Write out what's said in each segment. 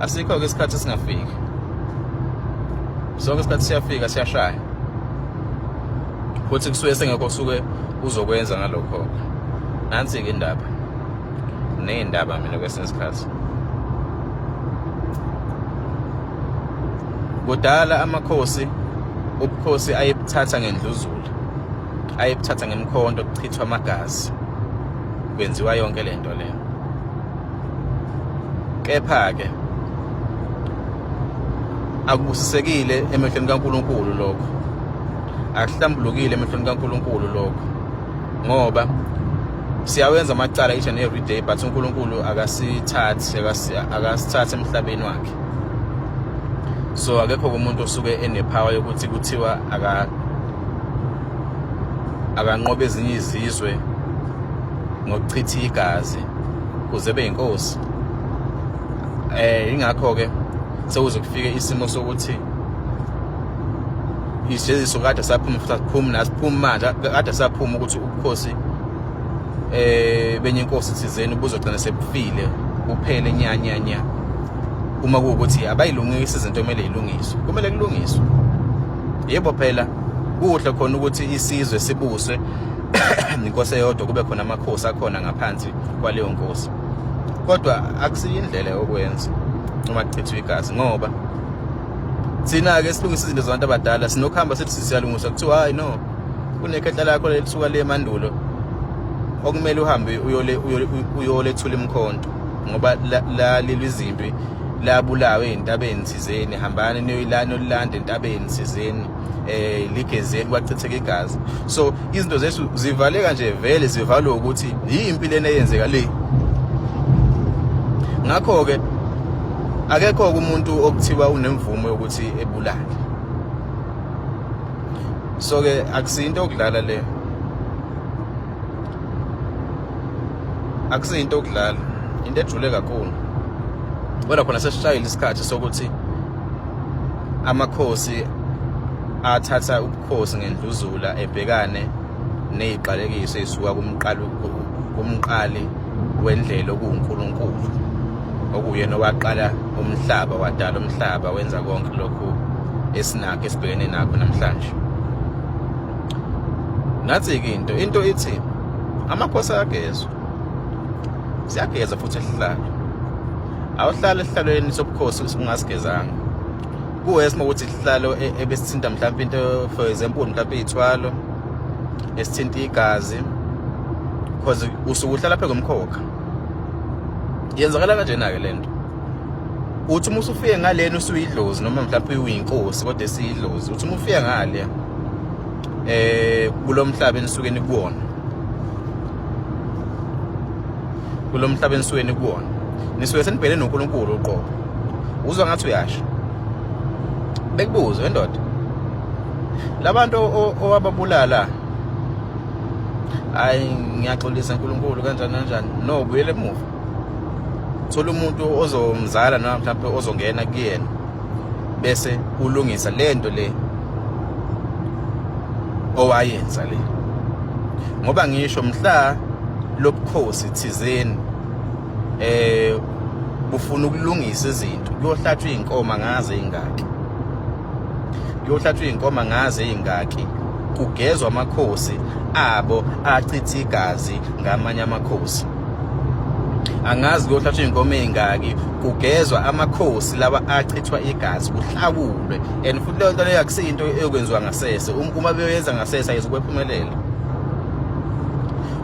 Asikho-ke isikhathi esingafiki, sonke isikhathi siyafika, siyashaya futhi kusuke sengekho kusuke uzokwenza ngalokho. Nansi-ke indaba ney'ndaba mina kwesinye isikhathi. Kudala amakhosi, ubukhosi ayebuthatha ngendluzula, ayebuthatha ngemkhonto, kuchithwa amagazi, kwenziwa yonke le nto leyo. Kepha-ke akubusisekile emehlweni kaNkulunkulu lokho, akuhlambulukile emehlweni kaNkulunkulu lokho, ngoba siyawenza amacala each and every day, but uNkulunkulu akasithathi, akasithathi emhlabeni wakhe. So akekho umuntu osuke enepower yokuthi kuthiwa akanqobe ezinye izizwe ngokuchitha igazi kuze be inkosi. Ingakho ke sekuze kufike isimo sokuthi isijeziso kade saphuma futhi asiphumi nasiphumi manje, kade saphuma ukuthi ubukhosi benye inkosi thizeni buzogcina sebufile, buphele nya nya nya, uma kuwukuthi abayilungisi izinto kumele ilungiswe, kumele kulungiswe. Yebo phela kuhle khona ukuthi isizwe sibuswe inkosi eyodwa, kube khona amakhosi akhona ngaphansi kwaleyo nkosi, kodwa akusiyo indlela yokwenza uma kuchithwa igazi, ngoba thina-ke silungisa izinto zabantu abadala, sinokuhamba sithi siyalungisa, kuthiwa hayi no, kunekhehla lakho lelisuka le emandulo okumele uhambe uyolethula imkhonto, ngoba lalilwa izimpi, labulawa ey'ntabeni thizeni, hambani niyolanda entabeni thizeni, ligezeni, kwachitheka igazi. So izinto zethu zivaleka nje, vele zivalwe ukuthi yimpi lena eyenzeka le. Ngakho-ke akekho umuntu okuthiwa unemvumo yokuthi ebulale. So ke akusinto yokudlala le, akusinto yokudlala, into ejule kakhulu. Kodwa khona sesishayile isikhathi sokuthi amakhosi athatha ubukhosi ngendluzula ebhekane neziqalekiso ezisuka kumqali, kumqali wendlela okuwuNkulunkulu, okuyena owaqala umhlaba, wadala umhlaba, wenza konke lokhu esinakho, esibhekene nakho namhlanje. Nathi-ke into ithi amakhosi ayagezwa, siyageza futhi esihlalo. Awuhlala esihlalweni sobukhosi ungasigezanga. Kuwesimo ukuthi isihlalo ebesithinta mhlawumbe into, for example mhlawumbe iy'thwalo esithinta igazi, because usuke uhlala phezu komkhokha. Yenzakala kanjena-ke le nto, uthi uma usufike ngalena usuyidlozi, noma mhlawumbe uyinkosi kodwa esiyidlozi, uthi uma ufika ngale kulo mhlaba enisuke nikuwona, kulo mhlaba enisuke nikuwona, nisuke senibhekene noNkulunkulu uqobo, uzwa ngathi uyasha, bekubuze wendoda, labantu owababulala, hayi ngiyaxolisa uNkulunkulu kanjani kanjani. No, buyele emuva, thola umuntu ozomzala noma mhlawumbe ozongena kuyena, bese ulungisa lento le owayenza le, ngoba ngisho mhla lobukhosi thizeni bufuna ukulungisa izinto, kuyohlatshwa izinkomo ngaze ingaki, kuyohlatshwa izinkomo ngaze ingaki, kugezwa amakhosi abo achitha igazi ngamanye amakhosi. Angazi kuyohlatshwa iy'nkomo ey'ngaki, kugezwa amakhosi lawa achithwa igazi, kuhlawulwe. And futhi leyo nto leyo akusiyinto eyokwenziwa ngasese. Uma beyoyenza ngasese ayizukwephumelela.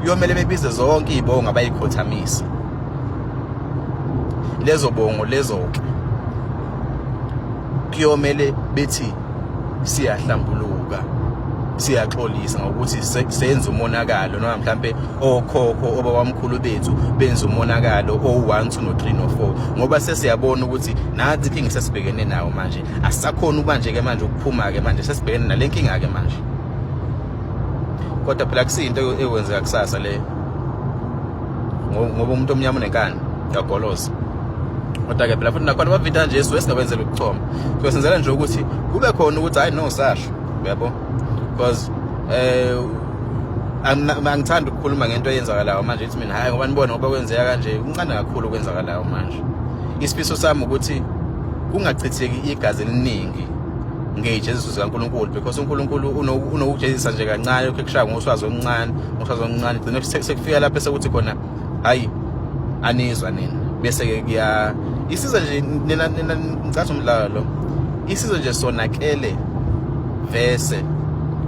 Kuyomele bebize zonke iy'bongo abayikhothamisa, lezo bongo lezo-ke kuyomele bethi siyahlambuluka, siyaxolisa ngokuthi senze umonakalo, noma mhlambe okhokho obabamkhulu bethu benza umonakalo o-1 2 no-3 no-4, ngoba sesiyabona ukuthi nathi inkinga sesibhekene nayo manje, asisakhona ukuba nje-ke manje ukuphuma-ke manje sesibhekene nale nkinga-ke manje. Kodwa phela akusiyinto ekwenzeka kusasa le, ngoba umuntu omnyama unenkani, uyagoloza. Kodwa-ke phela futhi nakhona amavidiyo anje suke singawenzela ukuchoma, suke senzela nje ukuthi kube khona ukuthi hhayi no sasho, uyabo, because angithandi ukukhuluma ngento eyenzakalayo manje, ithi mina hhayi ngoba nibone ngoba kwenzeka kanje, kuncane kakhulu okwenzakalayo manje. Isifiso sami ukuthi kungachitheki igazi eliningi ngezijeziso zikaNkulunkulu, because uNkulunkulu unokujezisa nje kancane, lokho ekushaya ngoswazi oluncane, ngoswazi oluncane, gcina sekufika lapho esekuthi khona hayi anizwa nina, bese-ke kuya isizwe nje nina nina ngicatha umdlalo lo, isizwe nje sonakele vese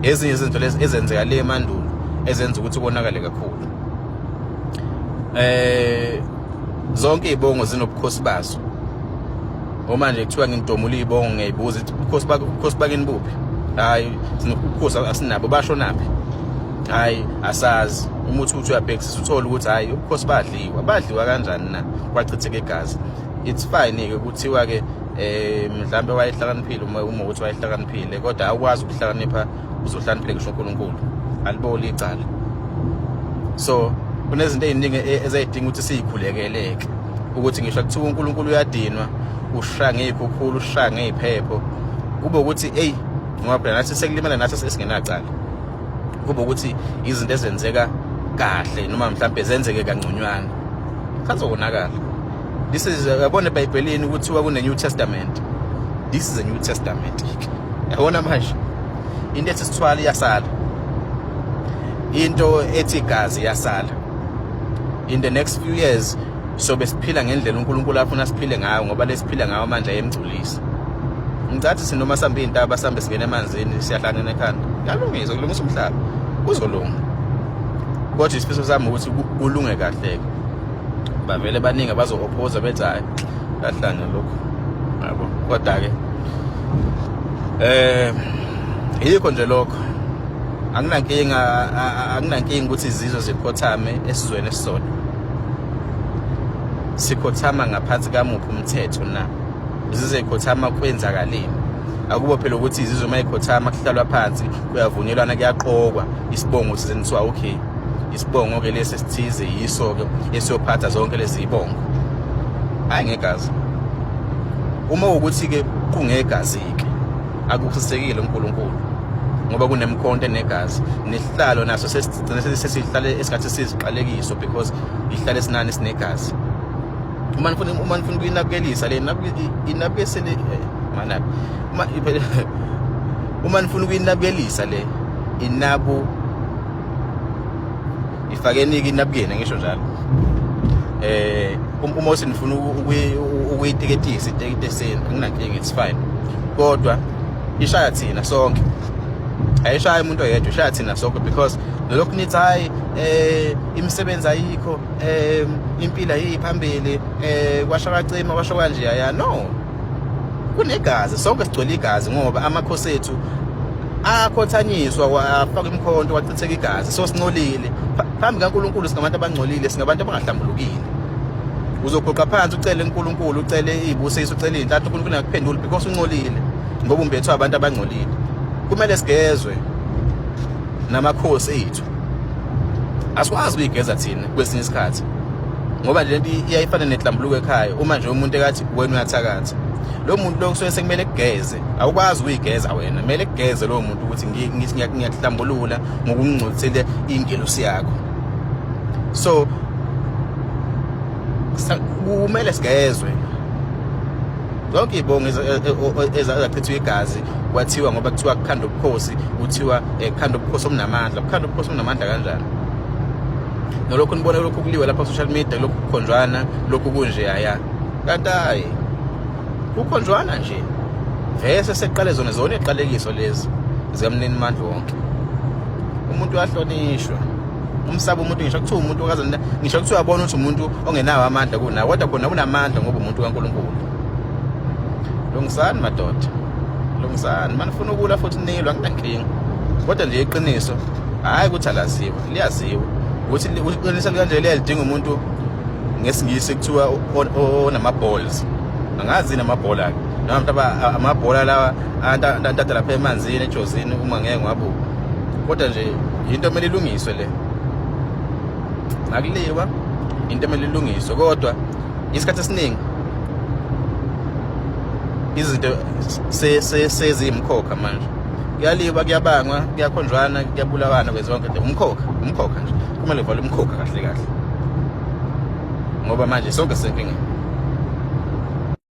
ezinye izinto lezi ezenzeka le emandulo ezenza ukuthi konakale kakhulu. Zonke izibongo zinobukhosi bazo. Uma nje kuthiwa ngidomula izibongo ngiyayibuza ukuthi ubukhosi bakho, ubukhosi bakini buphi? Hayi, sinobukhosi asinabo, basho naphi? Hayi, asazi. Uma uthi uthi uyabhekisisa uthole ukuthi hayi ubukhosi badliwa, badliwa kanjani na? Kwachitheka igazi. It's fine ke kuthiwa ke mhlambe wayehlakaniphile, uma ukuthi wayehlakaniphile, kodwa awukwazi ukuhlakanipha uzohlakaniphile ngisho uNkulunkulu aliboli icala. So kunezinto eziningi ezayidinga ukuthi siyikhulekeleke, ukuthi ngisho kuthiwa uNkulunkulu uyadinwa, ushaya ngey'khukhula, ushaya ngey'phepho, kube ukuthi eyi ngoba phela nathi sekulimala nathi esingenacala, kube ukuthi izinto ezenzeka kahle noma mhlambe zenzeke kangconywana kusazokonakala. This is, yabona eBhayibhelini kuthiwa kune New Testament. This is a New Testament. Yabona manje into ethi sithwala iyasala, into ethi igazi iyasala. In the next few years sobe siphila ngendlela uNkulunkulu afuna siphile ngayo, ngoba lesiphila ngayo manje ayemgculisa. Ngicathi sinoma sambe intaba, sambe singena emanzini, siyahlangana ekhanda, kuyalungiswa, kulungisa umhlaba, kuzolunga. Kodwa isifiso sami ukuthi kulunge kahle. Bavele baningi abazo-opposa bethi hayi kahlanya lokhu, yabo. Kodwa-ke yikho nje lokho, akunankinga, akunankinga ukuthi izizwe zikhothame esizweni esisodwa. Sikhothama ngaphansi kamuphi umthetho na? Izizwe ikhothama kwenzakaleni? Akubo phela ukuthi izizwe uma ikhothama kuhlalwa phansi, kuyavunyelwana, kuyaqokwa isibongo sizeni, kuthiwa okay isibongo-ke lesi esithize yiso-ke esiyophatha zonke lezi zibongo. Hhayi ngegazi. Uma ukuthi-ke kungegazi-ke akusisekile uNkulunkulu, ngoba kunemkhonto enegazi, nesihlalo naso sesigcine sesihlale esingathi siziqalekiso, because ihlale esinani sinegazi. Uma nifuna ukuyinabukelisa le inabukesele manabi, uma nifuna ukuyinabukelisa le inabu ifakeni-ke inabukeni, ngisho njalo. Uma uthi nifuna ukuyitiketisa itekiteseni, anginankinga, it's fine, kodwa ishaya thina sonke, ayishaya umuntu oyedwa, ishaya thina sonke, because nalokhu nithi hayi imisebenzi ayikho, impilo ayiphambili, kwasho kacima, kwasho kanje, ya no, kunegazi, sonke sigcwele igazi, ngoba amakhosi ethu akhothanyiswa, wafaka imkhonto, wachitheka igazi. So sincolile phambi kaNkulunkulu, singabantu abangcolile, singabantu abangahlambulukile. Uzoguqa phansi ucele uNkulunkulu, ucele izibusiso, ucele izinhlanhla, uNkulunkulu angakuphenduli because uncolile, ngoba umbethwe abantu abangcolile. Kumele sigezwe namakhosi ethu, asikwazi ukuyigeza thina kwesinye isikhathi, ngoba lento iyayifana nenhlambuluko ekhaya. Uma nje umuntu ekathi wena uyathakatha, lo muntu lo kusuke sekumele kugeze, awukwazi ukuyigeza wena, kumele kugeze lowo muntu ukuthi ngiyakuhlambulula ngokungcolisele ingelosi yakho. So kumele sigezwe zonke izibongo ezachithwa igazi, kwathiwa ngoba kuthiwa kukhanda ubukhosi, kuthiwa kukhanda ubukhosi obunamandla. Kukhanda ubukhosi obunamandla kanjani? Nalokhu nibona lokhu kuliwe lapha social media, lokhu kukhonjwana, lokhu kunje, aya kanti hayi kukhonjwana nje vese seqale zona zona iqalekiso lezi zikamnini mandla wonke. Umuntu uyahlonishwa, umsaba umuntu, ngisho kuthiwa umuntu okaze, ngisho kuthiwa uyabona ukuthi umuntu ongenawo amandla kunawo, kodwa khona unamandla ngoba umuntu kaNkulunkulu. Lungisani madoda, lungisani. Manifuna ukula futhi nilwa, anginankinga, kodwa nje iqiniso hhayi ukuthi alaziwa, liyaziwa. Ukuthi iqiniso kanje liyalidinga umuntu, ngesingisi kuthiwa onama-balls, angazi yini amabhola-ke, noma mhlawumbe amabhola lawa antatha lapha emanzini ejozini, uma ngeke ngiwabuka, kodwa nje into emele ilungiswe le, akuliwa, into emele ilungiswe. Kodwa isikhathi esiningi izinto seziyimkhokha manje, kuyaliwa, kuyabangwa, kuyakhonjwana, kuyabulawana, kwenziwa konke, umkhokha, umkhokha nje. Kumele uvale umkhokha kahle kahle, ngoba manje sonke sisenkingeni.